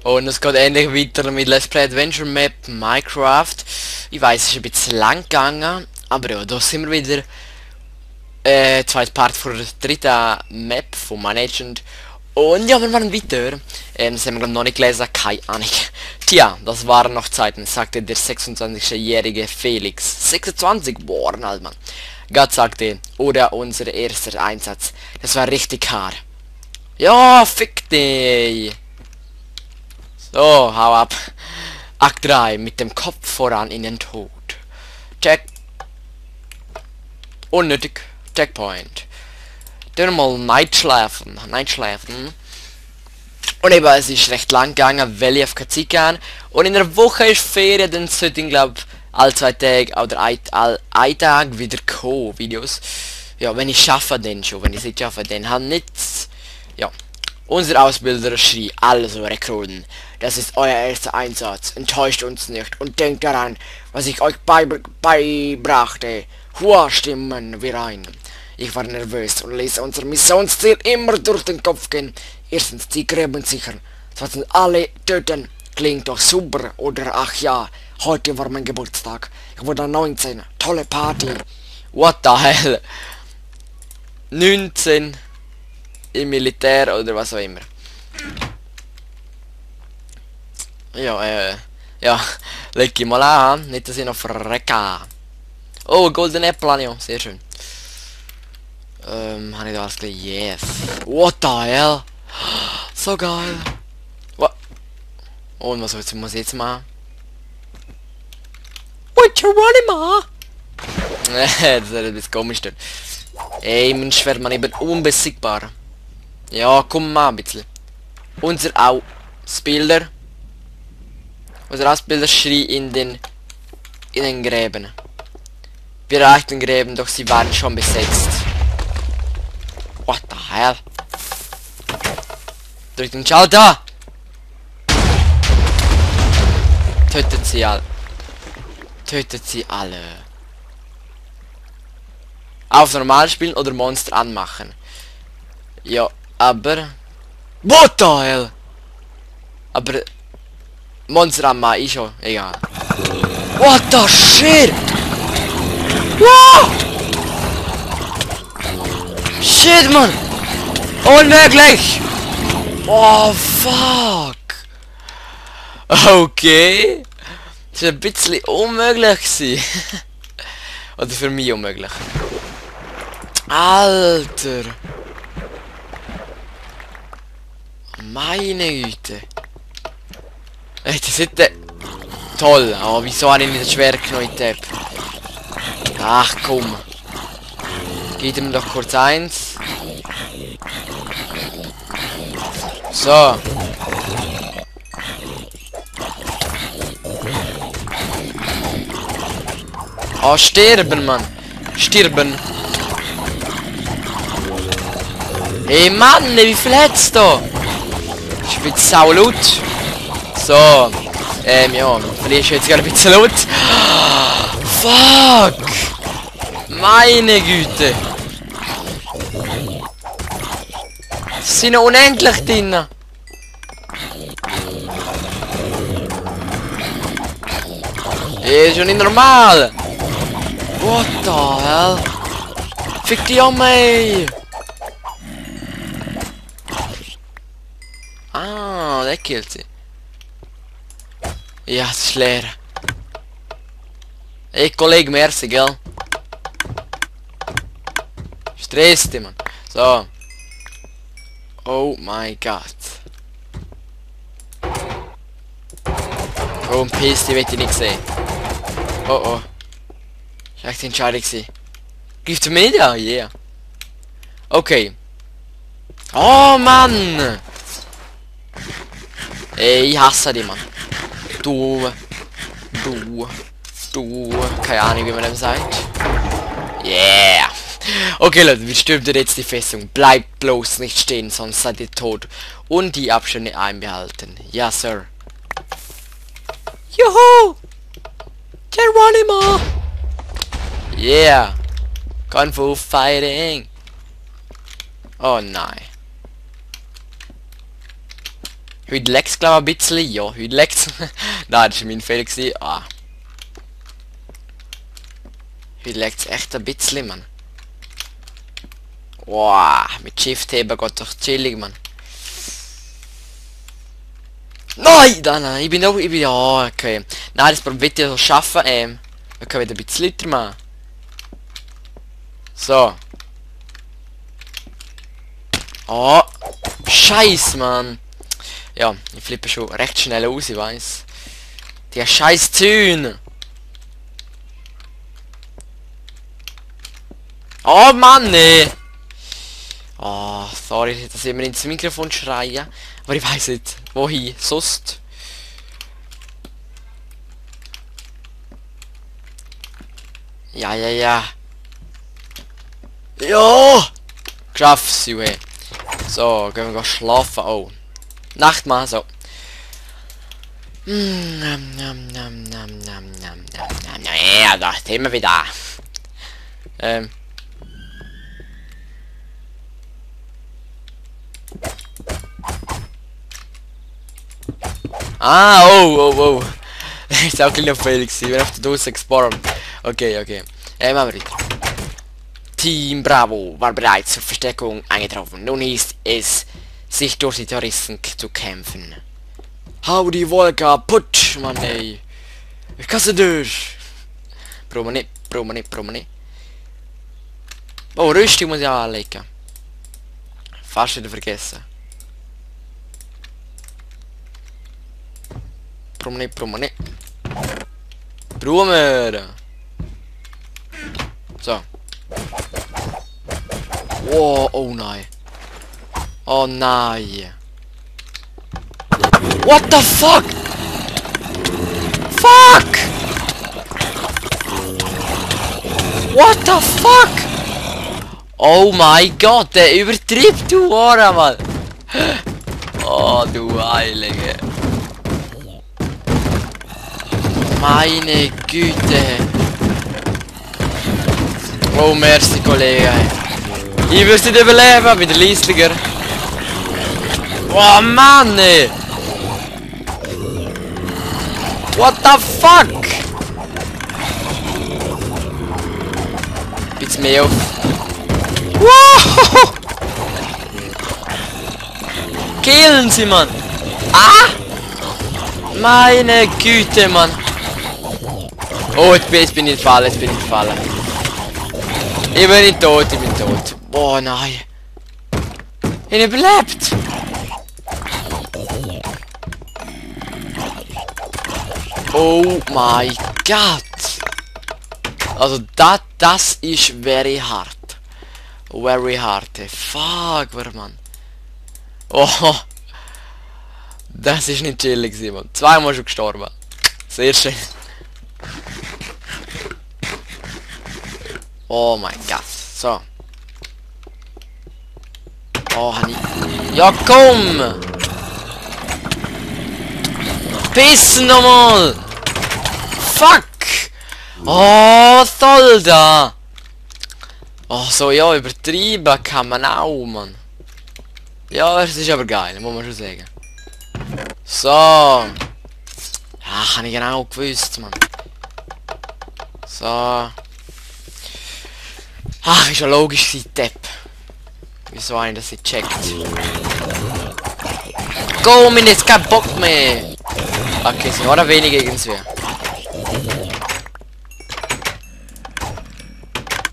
Und es geht ähnlich weiter mit Let's Play Adventure Map Minecraft. Ich weiß, es ist ein bisschen lang gegangen, aber ja, da sind wir wieder. Zweite Part von der dritten Map von Management. Und ja, wir waren weiter. Das haben wir noch nicht gelesen, keine Ahnung. Tja, das waren noch Zeiten, sagte der 26-jährige Felix. 26? Boah, Alter. Gott sagte, oder unser erster Einsatz. Das war richtig hart. Ja, fick dich. So, hau ab. Akt 3, mit dem Kopf voran in den Tod. Check. Unnötig. Checkpoint. Dann mal Night schlafen. Und eben, es ist recht lang gegangen, weil ich auf keine Zeit gehe. Und in der Woche ist Ferien, dann sollte ich glaube alle 2 Tage oder ein Tag wieder kommen, Videos. Ja, wenn ich schaffe, dann schon. Wenn ich nicht schaffe, dann halt nichts. Ja. Unser Ausbilder schrie alle so Rekruten. Das ist euer erster Einsatz. Enttäuscht uns nicht und denkt daran, was ich euch beibrachte. Hua, stimmen wir ein. Ich war nervös und ließ unser Missionsziel immer durch den Kopf gehen. Erstens die Gräben sichern. Zweitens alle töten. Klingt doch super, oder? Ach ja, heute war mein Geburtstag. Ich wurde 19. Tolle Party. What the hell? 19 im Militär oder was auch immer. Ja, ja, leg ich mal an, nicht dass ich noch verrecke. Oh, Golden Apple, ja, sehr schön. Habe ich da alles gleich? Yes. What the hell? So geil. What? Und was muss ich jetzt machen? What you running, ma? Das ist ein bisschen komisch dort. Ey, Mensch, wird man eben unbesiegbar. Ja, komm mal ein bisschen. Unser Ausbilder. Unser Ausbilder schrie in den Gräben. Wir erreichten Gräben, doch sie waren schon besetzt. What the hell? Drück den Schalter! Tötet sie alle. Tötet sie alle. Auf normal spielen oder Monster anmachen. Ja, aber... What the hell? Aber... Monster anmachen ist schon egal. What the shit? Wow! Shit, Mann! Unmöglich! Oh, fuck! Okay. Das ist ein bisschen unmöglich gewesen. Oder für mich unmöglich. Alter! Meine Güte! Ey, das ist toll! Aber wieso habe ich nicht schwer genommen? Ach komm! Geht ihm doch kurz eins. So. Oh, sterben, Mann. Stirben. Ey, Mann, wie viel hat's da? Ich bin sau laut. So. Ja, vielleicht jetzt gerade ein bisschen laut. Fuck. Meine Güte. Sie sind unendlich drin. Ist schon nicht normal. What the hell? Fick die an mich. Ah, der killt sie. Ja, es ist leer. Ey, Kollege, merci, gell? Stress dich, Mann. So. Oh mein Gott. Oh, piss, die will ich nicht sehen. Oh oh. Schlechte Entscheidung gewesen. Greift mir nicht an? Yeah. Okay. Oh Mann! Ey, ich hasse die, Mann. Du. Keine Ahnung, wie man dem sagt. Yeah. Okay, Leute, wir stürmen jetzt die Festung. Bleibt bloß nicht stehen, sonst seid ihr tot. Und die Abstände einbehalten. Ja, Sir. Juhu! Geronimo! Yeah! Kung Fu Fighting! Oh nein. Heute leckt's glaube ich ein bisschen. Ja, heute leckt's. Nein, das war mein Fehler gewesen. Ah. Heute leckt's echt ein bisschen, Mann. Wow, mit Shift heben geht doch chillig, Mann. Nein, nein, ich bin auch, ja, okay. Nein, das wird ja so schaffen, wir können wieder ein bisschen Liter machen. So. Oh, Scheiß, Mann. Ja, ich flippe schon recht schnell aus, ich weiß. Die scheiß Zähne. Oh Mann, nee. Oh, sorry, dass ich immer ins Mikrofon schreie. Aber ich weiß nicht, wohin, sonst. Ja, ja, ja. Ja! Geschafft, Junge. So, gehen wir schlafen. Oh. Nacht mal, so. Ja, da sind wir wieder. Ah, oh. Ist auch gleich noch Fehler gewesen. Wir haben auf der Dose gespawnt. Okay. Machen wir weiter. Team Bravo war bereits zur Verstärkung eingetroffen. Nun ist es, sich durch die Terroristen zu kämpfen. Hau die Wolke kaputt, Mann, ey. Ich kasse durch. Brauchen wir nicht. Oh, Rüstung muss ich auch anlegen. Fast wieder vergessen. Brauchen wir nicht. So. Oh, oh nein. Oh nein. What the fuck? Fuck! What the fuck? Oh mein Gott, der übertrifft du Ohren, Mann. Oh, du Heilige. Meine Güte. Oh, merci, Kollege. Ich wirst nicht überleben, bin der Leistlicher. Oh, Mann, ey. What the fuck? Bisschen mehr auf. Wow! Killen sie, Mann. Ah! Meine Güte, Mann. Oh, jetzt bin ich gefallen, Ich bin nicht tot, Oh nein. Ich bin überlebt. Oh mein Gott. Also das ist very hard. Very hard. Fuck, Mann. Oh. Das ist nicht chillig, Mann. Zweimal schon gestorben. Sehr schön. Oh mein Gott. So. Oh, Honey. Ja, komm! Pissen nochmal! Fuck! Oh, soll da! Oh, so ja, übertrieben kann man auch, Mann. Ja, es ist aber geil, muss man schon sagen. So. Ja, habe ich genau gewusst, Mann. So. Ach, ist ja logisch, sie Depp. Wieso einen das nicht checkt? Komm, ich jetzt kein Bock mehr! Okay, es war weniger irgendwie.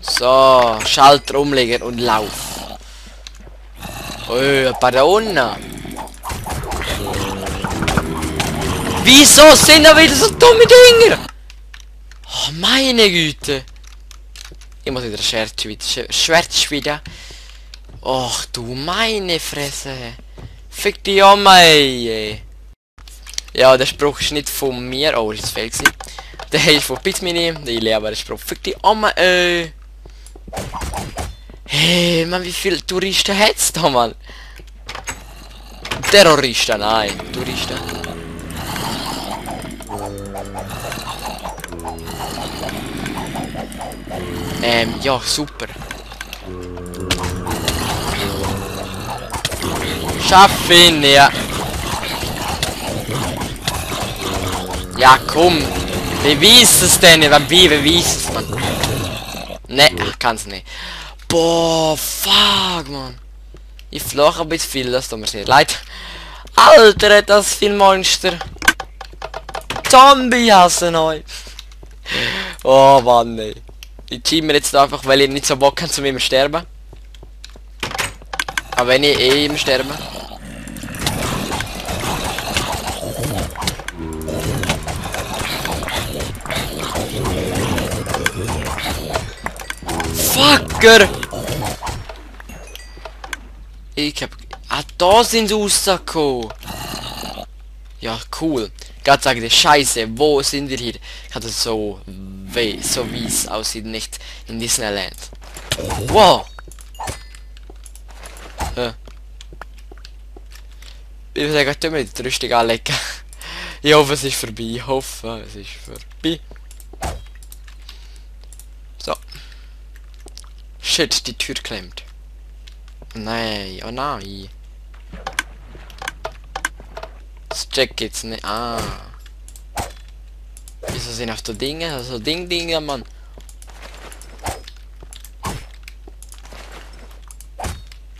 So, Schalter umlegen und lauf. Oh, ein paar da unten. Wieso sind da wieder so dumme Dinger? Oh, meine Güte. Ich muss wieder Schwert wieder. Och du meine Fresse. Fick die Oma, ey. Ja, der Spruch ist nicht von mir. Oh, ist fehl gewesen. Der ist von Pizmini. Der Lehrer der Spruch. Fick die Oma, ey. Hey, man, wie viele Touristen hat's da, Mann? Terroristen, nein. Touristen. Ja, super. Schaff ihn, ja. Ja, komm. Beweis es denn, beweis es, man. Ne, kann's nicht. Boah, fuck, man. Ich flach ein bisschen viel, das tut mir sehr leid. Alter, hat das viel Monster. Zombie hassen euch. Oh Mann, ey. Ich cheat mir jetzt einfach, weil ich nicht so Bock habe zu mir sterben. Aber wenn ich eh im Sterben. Fucker! Ich hab... Ah, da sind sie rausgekommen. Ja, cool. Gott sagen die Scheiße, wo sind wir hier? Ich hatte so wie es aussieht, nicht in Disneyland. Wow! Ich würde sagen, tun wir die Rüstung anlegen. Ich hoffe, es ist vorbei. Ich hoffe, es ist vorbei. So. Shit, die Tür klemmt. Nein, oh nein. Das check jetzt nicht. Ah. Wieso sind auf so Dinge? Also Dinge, Mann.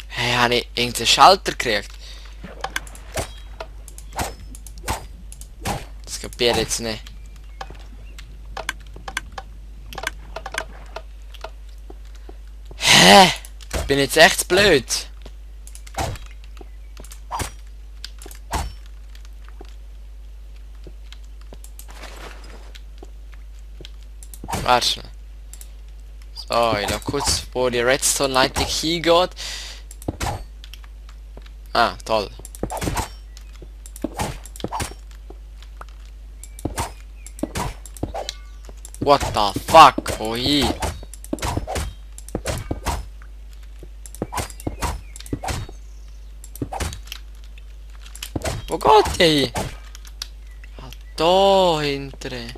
Hey, habe ich irgendeinen Schalter gekriegt? Das kapiert jetzt nicht. Hä? Bin jetzt echt blöd. Warte. So, ich noch kurz, wo die Redstone-Leitung hingeht. Ah, toll. What the fuck? Oh je. Wo geht der hin? Ah, da hinten.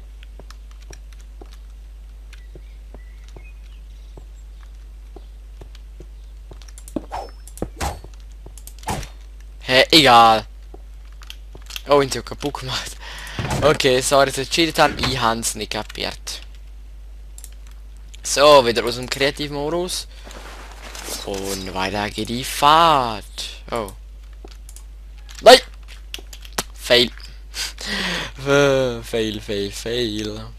Hä, egal. Oh, ich hab kaputt gemacht. Okay, sorry, dass ich entschieden habe. Ich hab's nicht kapiert. So, wieder aus dem Kreativmodus. Und weiter geht die Fahrt. Oh. Nein! Fail. Fail.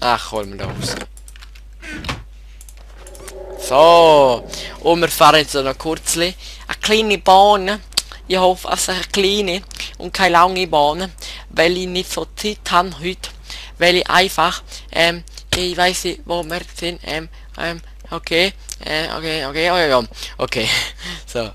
Ach, hol mir da raus. So. Und wir fahren jetzt noch kurz eine kleine Bahn. Ich hoffe, es ist eine kleine und keine lange Bahn. Weil ich nicht so Zeit habe heute. Weil ich einfach, ich weiß nicht, wo wir sind. Okay. Okay. So.